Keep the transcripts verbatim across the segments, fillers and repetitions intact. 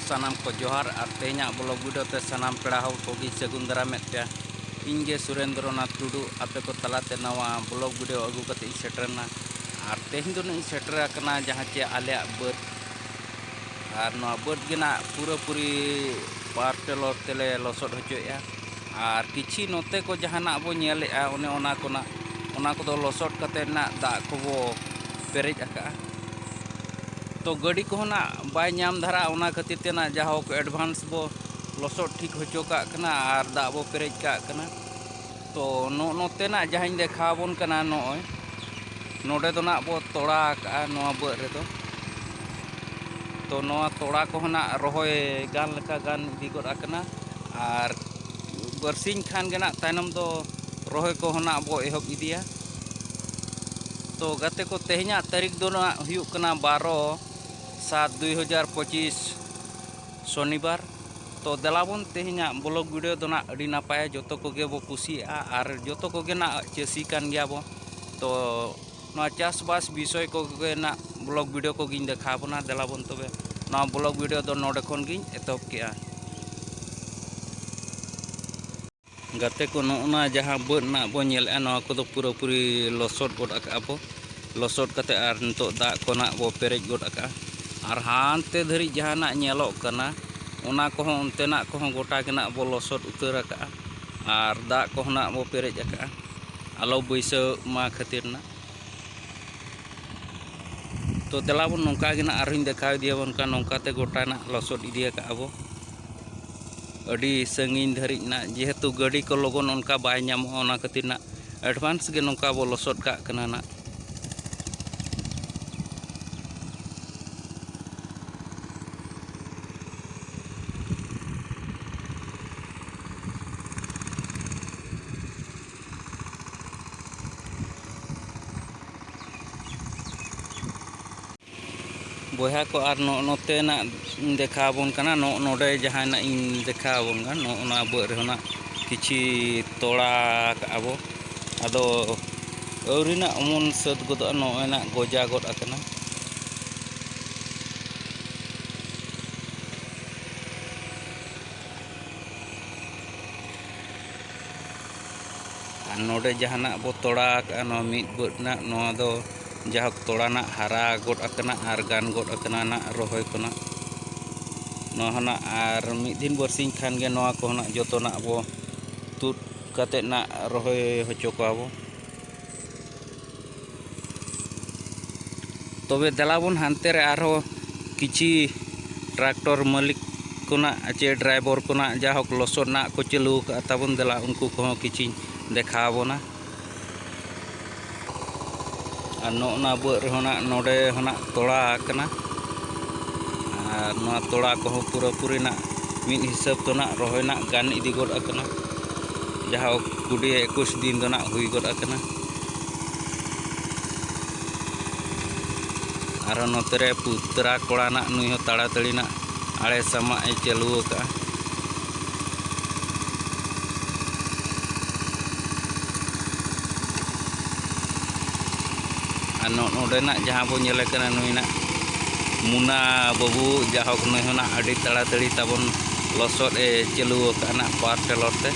ᱥᱟᱱᱟᱢ ᱠᱚ ᱡᱚᱦᱟᱨ ᱟᱨ ᱛᱮᱦᱮᱧᱟᱜ ᱵᱞᱚᱜ ᱵᱷᱤᱰᱤᱭᱳ ᱛᱮ ᱥᱟᱱᱟᱢ ᱯᱮᱲᱟ ᱦᱚᱲ ᱠᱚᱜᱮᱧ ᱥᱟᱹᱜᱩᱱ ᱫᱟᱨᱟᱢᱮᱫ ᱯᱮᱭᱟ᱾ ᱤᱧ ᱜᱮ ᱥᱩᱨᱮᱱᱫᱨᱚᱱᱟᱛᱷ ᱴᱩᱰᱩ ᱟᱯᱮ ᱠᱚ ᱛᱟᱞᱟᱛᱮ ᱱᱟᱣᱟ ᱵᱞᱚᱜ ᱵᱷᱤᱰᱤᱭᱳ ᱟᱹᱜᱩ ᱠᱟᱛᱮ ᱤᱧ ᱥᱮᱴᱮᱨᱱᱟ᱾ ᱟᱨ ᱛᱮᱦᱮᱧ ᱫᱚ ᱱᱟᱜ ᱤᱧ ᱥᱮᱴᱮᱨ ᱟᱠᱟᱱᱟ ᱡᱟᱦᱟᱸ ᱪᱮ ᱟᱞᱮᱭᱟᱜ ᱵᱟᱹᱫᱽ᱾ ᱟᱨ ᱱᱚᱣᱟ ᱵᱟᱹᱫᱽ ᱜᱮ ᱱᱟᱜ ᱯᱩᱨᱟᱹᱯᱩᱨᱤ ᱯᱟᱣᱟᱨ ᱴᱮᱞᱚᱨ ᱛᱮᱞᱮ ᱞᱚᱥᱚᱫ ᱦᱚᱪᱚᱭᱮᱫᱼᱟ᱾ ᱟᱨ ᱠᱤᱪᱷᱤ ᱱᱚᱛᱮ ᱠᱚ ᱡᱟᱦᱟᱱᱟᱜ ᱵᱚ ᱧᱮᱞᱮᱫᱼᱟ, ᱚᱱᱮ ᱚᱱᱟ ᱠᱚ ᱱᱟᱜ, ᱚᱱᱟ ᱠᱚᱫᱚ ᱞᱚᱥᱚᱫ ᱠᱟᱛᱮ ᱱᱟᱜ ᱫᱟᱜ ᱠᱚᱵᱚ ᱯᱮᱨᱮᱡ ᱟᱠᱟᱜᱼᱟ᱾ ᱛᱚ ᱜᱟᱹᱰᱤ ᱠᱚᱦᱚᱸ ᱱᱟᱜ ᱵᱟᱭ ᱧᱟᱢ ᱫᱷᱟᱨᱟ, ᱚᱱᱟ ᱠᱷᱟᱹᱛᱤᱨ ᱛᱮ ᱱᱟᱜ ᱡᱟᱦᱳᱠ ᱮᱰᱵᱷᱟᱱᱥ ᱵᱚ ᱞᱚᱥᱚᱫ ᱴᱷᱤᱠ ᱦᱚᱪᱚ ᱠᱟᱜ ᱠᱟᱱᱟ ᱟᱨ ᱫᱟᱜ ᱵᱚ ᱯᱮᱨᱮᱡ ᱠᱟᱜ ᱠᱟᱱᱟ᱾ ᱛᱚ ᱱᱚᱜᱼᱚ ᱱᱚᱛᱮᱱᱟᱜ ᱡᱟᱦᱟᱸᱧ ᱫᱮᱠᱷᱟᱣ ᱟᱵᱚᱱ ᱠᱟᱱᱟ, ᱱᱚᱜᱼᱚᱭ ᱱᱚᱰᱮ ᱫᱚ ᱱᱟᱜ ᱵᱚ ᱛᱚᱲᱟ ᱟᱠᱟᱜᱼᱟ ᱱᱚᱣᱟ ᱵᱟᱹᱫᱽ ᱨᱮᱫᱚ᱾ ᱛᱚ ᱱᱚᱣᱟ ᱛᱚᱲᱟ ᱠᱚᱦᱚᱸ ᱱᱟᱜ ᱨᱚᱦᱚᱭ ᱜᱟᱱ ᱞᱮᱠᱟ ᱜᱟᱱ ᱤᱫᱤ ᱜᱚᱫ ᱟᱠᱟᱱᱟ᱾ ᱟᱨ ᱵᱟᱨᱥᱤᱧ ᱠᱷᱟᱱ ᱜᱮ ᱱᱟᱜ ᱛᱟᱭᱱᱚᱢ ᱫᱚ ᱨᱚᱦᱚᱭ ᱠᱚᱦᱚᱸ ᱱᱟᱜ ᱵᱚ ᱮᱦᱚᱵ ᱤᱫᱤᱭᱟ᱾ ᱛᱚ ᱜᱟᱛᱮ ᱠᱚ, ᱛᱮᱦᱮᱧᱟᱜ ᱛᱟᱹᱨᱤᱠᱷ ᱫᱚ ᱱᱟᱜ ᱦᱩᱭᱩᱜ ᱠᱟᱱᱟ ᱵᱟᱨᱚ ᱥᱟᱛ ᱫᱩᱭ ᱦᱟᱡᱟᱨ ᱯᱚᱸᱪᱤᱥ, ᱥᱚᱱᱤᱵᱟᱨ᱾ ᱛᱚ ᱫᱮᱞᱟᱵᱚᱱ, ᱛᱮᱦᱮᱧᱟᱜ ᱵᱞᱚᱜ ᱵᱷᱤᱰᱤᱭᱳ ᱫᱚ ᱱᱟᱜ ᱟᱹᱰᱤ ᱱᱟᱯᱟᱭᱟ, ᱡᱚᱛᱚ ᱠᱚᱜᱮ ᱵᱚ ᱠᱩᱥᱤᱭᱟᱜᱼᱟ ᱟᱨ ᱡᱚᱛᱚ ᱠᱚᱜᱮ ᱱᱟᱜ ᱪᱟᱹᱥᱤ ᱠᱟᱱ ᱜᱮᱭᱟᱵᱚ᱾ ᱛᱚ ᱱᱚᱣᱟ ᱪᱟᱥᱵᱟᱥ ᱵᱤᱥᱚᱭ ᱠᱚᱜᱮ ᱱᱟᱜ ᱵᱞᱚᱜ ᱵᱷᱤᱰᱤᱭᱳ ᱠᱚᱜᱮᱧ ᱫᱮᱠᱷᱟᱣ ᱵᱚᱱᱟ᱾ ᱫᱮᱞᱟᱵᱚᱱ ᱛᱚᱵᱮ, ᱱᱚᱣᱟ ᱵᱞᱚᱜ ᱵᱷᱤᱰᱤᱭᱳ ᱫᱚ ᱱᱚᱰᱮ ᱠᱷᱚᱱ ᱜᱤᱧ ᱮᱛᱚᱦᱚᱵ ᱠᱮᱜᱼᱟ᱾ ᱜᱟᱛᱮ ᱠᱚ, ᱱᱚᱜᱼᱚ ᱱᱟ ᱡᱟᱦᱟᱸ ᱵᱟᱹᱫᱽ ᱱᱟᱜ ᱵᱚ ᱧᱮᱞᱮᱫᱼᱟ, ᱱᱚᱣᱟ ᱠᱚᱫᱚ ᱯᱩᱨᱟᱹᱯᱩᱨᱤ ᱞᱚᱥᱚᱫ ᱜᱚᱫ ᱟᱠᱟᱜᱼᱟ ᱵᱚ᱾ ᱞᱚᱥᱚᱫ ᱠᱟᱛᱮ ᱟᱨ ᱱᱤᱛᱚᱜ ᱫᱟᱜ ᱠᱚ ᱱᱟᱜ ᱵᱚ ᱯᱮᱨᱮᱡ ᱜᱚᱫ ᱟᱠᱟᱜᱼᱟ᱾ ᱟᱨ ᱦᱟᱱᱛᱮ ᱫᱷᱟᱹᱨᱤᱡ ᱡᱟᱦᱟᱸ ᱱᱟᱜ ᱧᱮᱞᱚᱜ ᱠᱟᱱᱟ, ᱚᱱᱟ ᱠᱚᱦᱚᱸ, ᱚᱱᱛᱮᱱᱟᱜ ᱠᱚᱦᱚᱸ ᱜᱚᱴᱟ ᱜᱮ ᱱᱟᱜ ᱵᱚ ᱞᱚᱥᱚᱫ ᱩᱛᱟᱹᱨ ᱟᱠᱟᱜᱼᱟ᱾ ᱟᱨ ᱫᱟᱜ ᱠᱚᱦᱚᱸ ᱱᱟᱜ ᱵᱚ ᱯᱮᱨᱮᱡ ᱟᱠᱟᱜᱼᱟ, ᱟᱞᱚ ᱵᱟᱹᱭᱥᱟᱹᱣ ᱢᱟ ᱠᱷᱟᱹᱛᱤᱨ ᱱᱟᱜ᱾ ᱛᱚ ᱫᱮᱞᱟ ᱵᱚᱱ, ᱱᱚᱝᱠᱟ ᱜᱮ ᱱᱟᱜ ᱟᱨᱦᱚᱸᱧ ᱫᱮᱠᱷᱟᱣ ᱤᱫᱤᱭᱟᱵᱚᱱ ᱠᱟᱱᱟ, ᱱᱚᱝᱠᱟ ᱛᱮ ᱜᱚᱴᱟ ᱱᱟᱜ ᱞᱚᱥᱚᱫ ᱤᱫᱤ ᱟᱠᱟᱜᱼᱟ ᱵᱚ᱾ ᱟᱹᱰᱤ ᱥᱟᱺᱜᱤᱧ ᱫᱷᱟᱹᱨᱤᱡ ᱱᱟᱜ, ᱡᱮᱦᱮᱛᱩ ᱜᱟᱹᱰᱤ ᱠᱚ ᱞᱚᱜᱚᱱ ᱚᱱᱠᱟ ᱵᱟᱭ ᱧᱟᱢᱚᱜᱼᱟ, ᱚᱱᱟ ᱠᱷᱟᱹᱛᱤᱨ ᱱᱟᱜ ᱮᱰᱵᱷᱟᱱᱥ ᱜᱮ ᱱᱚᱝᱠᱟ ᱵᱚ ᱞᱚᱥᱚᱫ ᱠᱟᱜ ᱠᱟᱱᱟ ᱱᱟᱜ᱾ ᱵᱚᱭᱦᱟ ᱠᱚ, ᱟᱨ ᱱᱚᱜᱼᱚ ᱱᱚᱛᱮᱱᱟᱜ ᱤᱧ ᱫᱮᱠᱷᱟᱣ ᱟᱵᱚᱱ ᱠᱟᱱᱟ, ᱱᱚᱜᱼᱚ ᱱᱚᱰᱮ ᱡᱟᱦᱟᱸ ᱱᱟᱜ ᱤᱧ ᱫᱮᱠᱷᱟᱣ ᱟᱵᱚᱱ ᱠᱟᱱᱟ, ᱱᱚᱜᱼᱚ ᱱᱚᱣᱟ ᱵᱟᱹᱫᱽ ᱨᱮᱦᱚᱸ ᱱᱟᱜ ᱠᱤᱪᱷᱤ ᱛᱚᱲᱟ ᱠᱟᱜᱼᱟ ᱵᱚ᱾ ᱟᱫᱚ ᱟᱹᱣᱨᱤ ᱱᱟᱜ ᱚᱢᱚᱱ ᱥᱟᱹᱛ ᱜᱚᱫᱚᱜᱼᱟ, ᱱᱚᱜᱼᱚᱭ ᱱᱟᱜ ᱜᱚᱡᱟ ᱜᱚᱫ ᱟᱠᱟᱱᱟ᱾ ᱱᱚᱰᱮ ᱡᱟᱦᱟᱱᱟᱜ ᱵᱚ ᱛᱚᱲᱟ ᱟᱠᱟᱜᱼᱟ, ᱱᱚᱣᱟ ᱢᱤᱫ ᱵᱟᱹᱫᱽ ᱨᱮᱱᱟᱜ, ᱱᱚᱣᱟ ᱫᱚ ᱡᱟᱦᱳᱠ ᱛᱚᱲᱟ ᱱᱟᱜ ᱦᱟᱨᱟ ᱜᱚᱫ ᱟᱠᱟᱱᱟ ᱟᱨ ᱜᱟᱱ ᱜᱚᱫ ᱟᱠᱟᱱᱟ ᱱᱟᱜ ᱨᱚᱦᱚᱭ ᱠᱚ ᱱᱟᱜ᱾ ᱱᱚᱣᱟ ᱦᱚᱸ ᱱᱟᱜ ᱟᱨ ᱢᱤᱫ ᱫᱤᱱ ᱵᱟᱨᱥᱤᱧ ᱠᱷᱟᱱ ᱜᱮ ᱱᱚᱣᱟ ᱠᱚᱦᱚᱸ ᱱᱟᱜ ᱡᱚᱛᱚ ᱱᱟᱜ ᱵᱚ ᱛᱩᱫ ᱠᱟᱛᱮᱫ ᱱᱟᱜ ᱨᱚᱦᱚᱭ ᱦᱚᱪᱚ ᱠᱚᱣᱟ ᱵᱚ᱾ ᱛᱚᱵᱮ ᱫᱮᱞᱟ ᱵᱚᱱ ᱦᱟᱱᱛᱮ ᱨᱮ ᱟᱨᱦᱚᱸ ᱠᱤᱪᱷᱤ ᱴᱨᱟᱠᱴᱚᱨ ᱢᱟᱹᱞᱤᱠ ᱠᱚᱱᱟᱜ ᱪᱮ ᱰᱨᱟᱭᱵᱚᱨ ᱠᱚᱱᱟᱜ ᱡᱟᱦᱳᱠ ᱞᱚᱥᱚᱫ ᱱᱟᱜ ᱠᱚ ᱪᱟᱹᱞᱩ ᱟᱠᱟᱫᱼᱟ ᱛᱟᱵᱚᱱ, ᱫᱮᱞᱟ ᱩᱱᱠᱩ ᱠᱚᱦᱚᱸ ᱠᱤᱪᱷᱤᱧ ᱫᱮᱠᱷᱟᱣ ᱟᱵᱚᱱᱟ᱾ ᱟᱨ ᱱᱚᱜᱼᱚ ᱱᱟ ᱵᱟᱹᱫᱽ ᱨᱮᱦᱚᱸ ᱱᱟᱜ ᱱᱚᱰᱮ ᱦᱚᱸ ᱱᱟᱜ ᱛᱚᱲᱟ ᱟᱠᱟᱱᱟ᱾ ᱟᱨ ᱱᱚᱣᱟ ᱛᱚᱲᱟ ᱠᱚᱦᱚᱸ ᱯᱩᱨᱟᱹᱯᱩᱨᱤ ᱱᱟᱜ ᱢᱤᱫ ᱦᱤᱥᱟᱹᱵ ᱫᱚ ᱱᱟᱜ ᱨᱚᱦᱚᱭ ᱱᱟᱜ ᱜᱟᱱ ᱤᱫᱤ ᱜᱚᱫ ᱟᱠᱟᱱᱟ, ᱡᱟᱦᱳᱠ ᱠᱩᱲᱤ ᱮᱠᱩᱥ ᱫᱤᱱ ᱫᱚ ᱱᱟᱜ ᱦᱩᱭ ᱜᱚᱫ ᱟᱠᱟᱱᱟ᱾ ᱟᱨᱦᱚᱸ ᱱᱚᱛᱮ ᱨᱮ ᱯᱩᱛᱨᱟ ᱠᱚᱲᱟ ᱱᱟᱜ ᱱᱩᱭ ᱦᱚᱸ ᱛᱟᱲᱟᱛᱟᱹᱲᱤ ᱱᱟᱜ ᱟᱲᱮ ᱥᱟᱢᱟᱜ ᱮ ᱪᱟᱹᱞᱩ ᱟᱠᱟᱫᱼᱟ᱾ ᱟᱨ ᱱᱚ-, ᱱᱚᱰᱮᱱᱟᱜ ᱡᱟᱦᱟᱸ ᱵᱚᱱ ᱧᱮᱞᱮ ᱠᱟᱱᱟ, ᱱᱩᱭ ᱱᱟᱜ ᱢᱩᱱᱟ ᱵᱟᱹᱵᱩ, ᱡᱟᱦᱳᱠ ᱱᱩᱭ ᱦᱚᱸ ᱱᱟᱜ ᱟᱹᱰᱤ ᱛᱟᱲᱟᱛᱟᱹᱲᱤ ᱛᱟᱵᱚᱱ ᱞᱚᱥᱚᱫ ᱮ ᱪᱟᱹᱞᱩ ᱟᱠᱟᱫᱼᱟ ᱱᱟᱜ ᱯᱟᱣᱟᱨ ᱴᱮᱞᱚᱨ ᱛᱮ᱾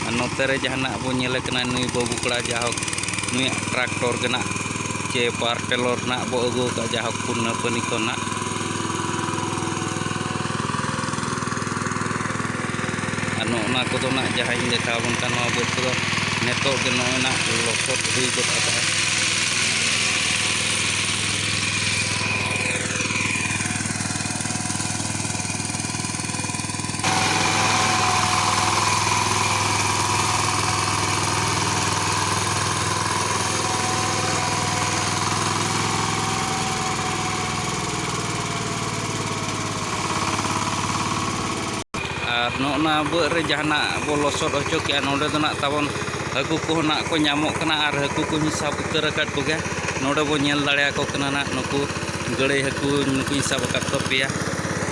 ᱟᱨ ᱱᱚᱛᱮ ᱨᱮ ᱡᱟᱦᱟᱱᱟᱜ ᱵᱚᱱ ᱧᱮᱞᱮ ᱠᱟᱱᱟ, ᱱᱩᱭ ᱵᱟᱹᱵᱩ ᱠᱚᱲᱟ, ᱡᱟᱦᱳᱠ ᱱᱩᱭᱟᱜ ᱴᱨᱟᱠᱴᱚᱨ ᱜᱮ ᱱᱟᱜ ᱪᱮ ᱯᱟᱣᱟᱨ ᱴᱮᱞᱚᱨ ᱱᱟᱜ ᱵᱚ ᱟᱹᱜᱩ ᱟᱠᱟᱫᱼᱟ, ᱡᱟᱦᱳᱠ ᱯᱩᱱᱱᱟᱹᱯᱟᱹᱱᱤ ᱠᱷᱚᱱ ᱱᱟᱜ᱾ ᱟᱨ ᱱᱚᱜᱼᱚ ᱱᱟ ᱠᱚᱫᱚ ᱱᱟᱜ ᱡᱟᱦᱟᱸᱧ ᱫᱮᱠᱷᱟᱣ ᱟᱵᱚᱱ ᱠᱟᱱ, ᱱᱚᱣᱟ ᱵᱟᱹᱫᱽ ᱠᱚᱫᱚ ᱱᱤᱛᱚᱜ ᱜᱮ ᱱᱚᱜᱼᱚᱭ ᱱᱟᱜ ᱞᱚᱥᱚᱫ ᱦᱩᱭ ᱜᱚᱫ ᱟᱠᱟᱫᱼᱟ᱾ ᱟᱨ ᱱᱚᱜᱼᱚ ᱱᱟ ᱵᱟᱹᱫᱽ ᱨᱮ ᱡᱟᱦᱟᱱᱟᱜ ᱵᱚ ᱞᱚᱥᱚᱫ ᱦᱚᱪᱚ ᱠᱮᱜᱼᱟ, ᱱᱚᱰᱮ ᱫᱚ ᱱᱟᱜ ᱛᱟᱵᱚᱱ ᱦᱟᱹᱠᱩ ᱠᱚᱦᱚᱸ ᱱᱟᱜ ᱠᱚ ᱧᱟᱢᱚᱜ ᱠᱟᱱᱟ ᱟᱨ ᱦᱟᱹᱠᱩ ᱠᱚᱧ ᱥᱟᱵ ᱩᱛᱟᱹᱨ ᱟᱠᱟᱫ ᱠᱚᱜᱮᱭᱟ᱾ ᱱᱚᱰᱮ ᱵᱚ ᱧᱮᱞ ᱫᱟᱲᱮᱭᱟᱠᱚ ᱠᱟᱱᱟ ᱱᱟᱜ, ᱱᱩᱠᱩ ᱜᱟᱹᱲᱟᱹᱭ ᱦᱟᱹᱠᱩ ᱱᱩᱠᱩᱧ ᱥᱟᱵ ᱟᱠᱟᱫ ᱠᱚᱣᱟ ᱯᱮᱭᱟ᱾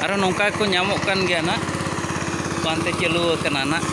ᱟᱨᱦᱚᱸ ᱱᱚᱝᱠᱟ ᱜᱮᱠᱚ ᱧᱟᱢᱚᱜ ᱠᱟᱱ ᱜᱮᱭᱟ ᱱᱟᱜ, ᱯᱟᱱᱛᱮ ᱪᱟᱹᱞᱩ ᱟᱠᱟᱱᱟ ᱱᱟᱜ᱾